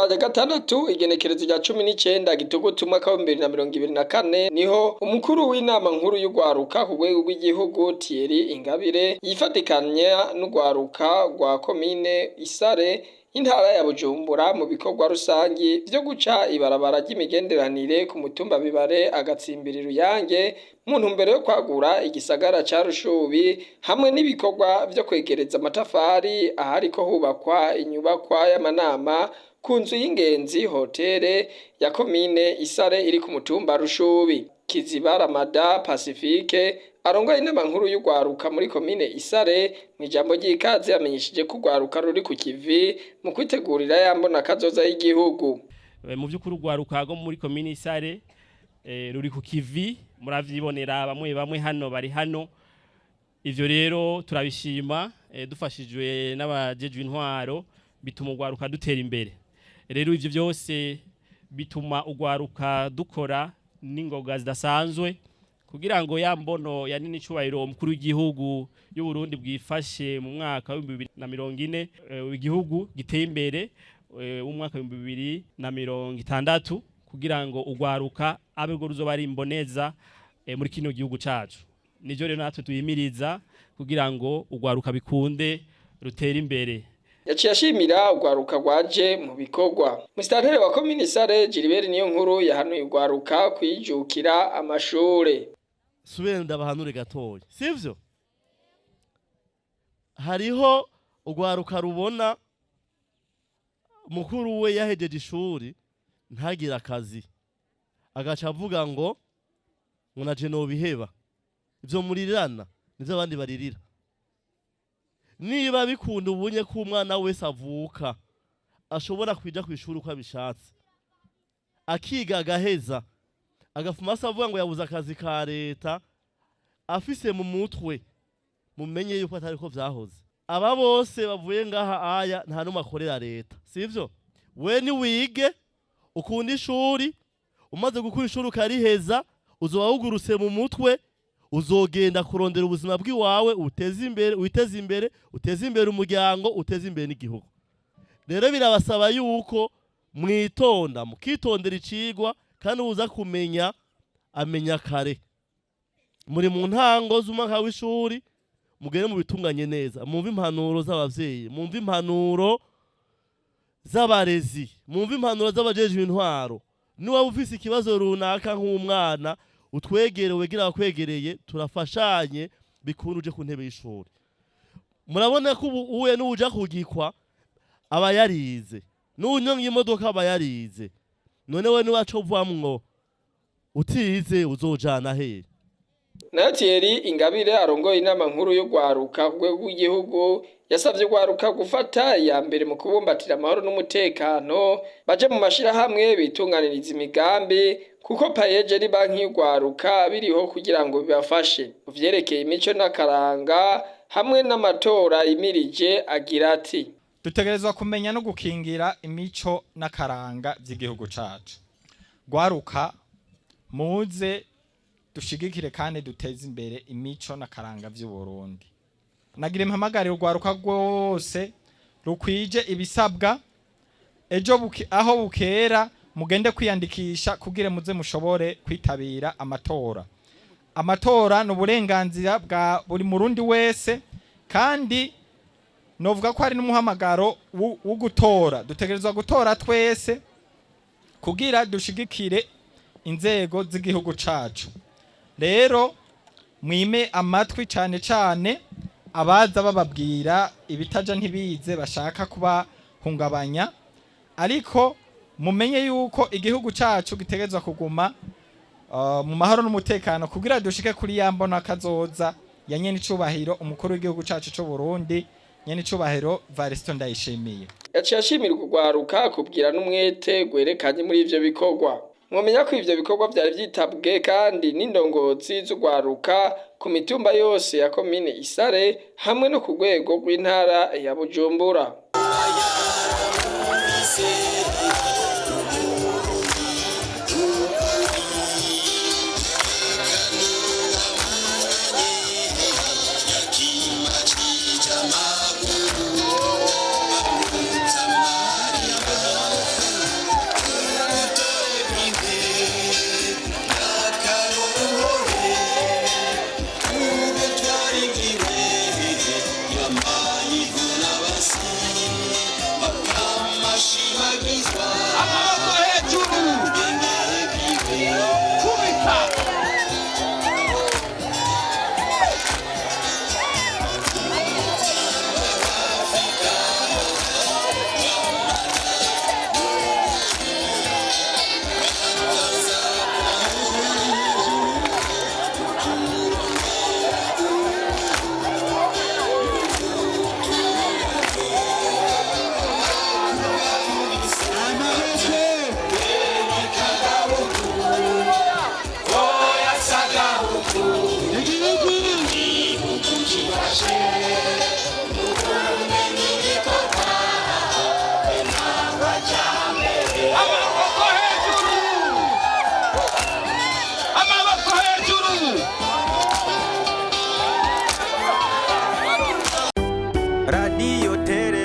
wa gatandatu, igenekerezo rya 19 Gitugutu, umwaka wa 2024, niho umukuru w'inama nkuru y'urwaruka ku rwego rw'igihugu, Thierry Ingabire, yifatikanya n'urwaruka rwa komine Isare, intara ya Bujumbura, mu bikorwa rusangi vyo guca ibarabara ry'imigenderanire ku mutumba Bibare, agatsimbiri Ruyange, mu ntumbero yo kwagura igisagara ca Rushubi, hamwe n'ibikorwa vyo kwegereza amatafari ahariko hubakwa inyubakwa y'amanama ku nzu y'ingenzi, hotele ya komine Isare iri ku mutumba Rushubi. Kiziba Ramada Pacifique, arongoye inama nkuru y'urwaruka muri komine Isare, mw'ijambo ry'ikaze yamenyesheje ko urwaruka ruri ku kivi mu kwitegurira ya mbona kazoza y'igihugu. Mu by'ukuri urwaruka rwo muri komine Isare ruri ku kivi, muravyibonera, bamwe bamwe hano bari hano. Ivyo rero turabishima, dufashijwe n'abajejwe intwaro, bituma urwaruka dutera imbere. Rero ivyo byose bituma urwaruka dukora n'ingoga zidasanzwe kugira ngo ya mbono ya nini cubahiro umukuru w'igihugu y'u Burundi bwifashe mu mwaka wa 2040, igihugu giteye imbere, w'umwaka wa 2060, kugira ngo urwaruka abe rwo ruzoba ari imboneza muri kino gihugu cacu. Nivyo rero natwe tuyimiriza kugira ngo urwaruka bikunde rutere imbere. Yaciye ashimira urwaruka rwaje mu bikorwa. Musitanteri wa komine Isare, Gilbert Niyonkuru, yahanuye urwaruka kwijukira amashure. Subire ndabahanure gatoya, sivyo? Hariho urwaruka rubona mukuru we yahejeje ishuri ntagire akazi, agaca avuga ngo naje nobiheba. Ivyo murirana nivyo abandi baririra. Niba bikunda ubunye ko umwana wese avuka ashobora kuja kw'ishuri uko abishatse, akiga agaheza, agafuma asa avuga ngo yabuze akazi ka leta afise mu mutwe, mumenye yuko atari ko vyahoze. Aba bose bavuye ngaha aya nta numwe akorera leta, sivyo? We ni wige, ukunda ishuri, umaze gukura ishuri ukariheza, uzoba wugurutse mu mutwe, uzogenda kurondera ubuzima bw'iwawe, uteze imbere, witeze imbere, uteze imbere umuryango, uteze imbere n'igihugu. Rero birabasaba yuko mwitonda, mukitondera icigwa, kandi uza kumenya amenya kare. Muri mu ntango z'umwaka w'ishuri, mugere mubitunganye neza, mumve impanuro z'abavyeyi, mumve impanuro z'abarezi, mumve impanuro z'abajejwe intwaro. Niwaba ufise ikibazo runaka nk'umwana, utwegere, wegere abakwegereye, turafashanye, bikunda uje ku ntebe y'ishuri. Murabona ko ubu uwe n'uja kugikwa aba yarize, n'unyonga imodoka aba yarize. None we niwaco uvamwo utize, uzojana hehe? Nayo Thierry Ingabire, arongoye inama nkuru y'urwaruka ku rwego rw'igihugu, yasavye urwaruka gufata iya mbere mu kubumbatira amahoro n'umutekano, baje mu mashirahamwe bitunganiriza imigambi, kuko PAEEJ ari banki y'urwaruka biriho kugira ngo bibafashe. Mu vyerekeye imico n'akaranga hamwe n'amatora yimirije, agira ati: Dutegerezwa kumenya no gukingira imico n'akaranga by'igihugu cacu. Rwaruka, muze dushigikire kandi duteze imbere imico n'akaranga vy'u Burundi. Nagira impamagare urwaruka rwose rukwije ibisabwa, ejo aho bukera mugende kwiyandikisha kugira muze mushobore kwitabira amatora. Amatora ni uburenganzira bwa buri Murundi wese, kandi novuga ko hari n'umuhamagaro wo gutora. Dutegerezwa gutora twese kugira dushigikire inzego z'igihugu cacu. Rero mwime amatwi cane cane abaza bababwira ibitaja ntibize, bashaka kubahungabanya, ariko mumenye yuko igihugu cacu gitegerezwa kuguma mu mahoro n'umutekano kugira dushike kuri ya mbona kazoza ya nyene icubahiro umukuru w'igihugu cacu c'u Burundi, nyene icubahiro Varisito Ndayishimiye. Yaciye ashimirwa urwaruka kubwira n'umwete rwerekanye muri ivyo bikorwa. Mwomenya ko ivyo bikorwa vyari vyitabwe kandi n'indongozi z'urwaruka ku mitumba yose ya komine Isare hamwe no ku rwego rw'intara ya Bujumbura. Dutere.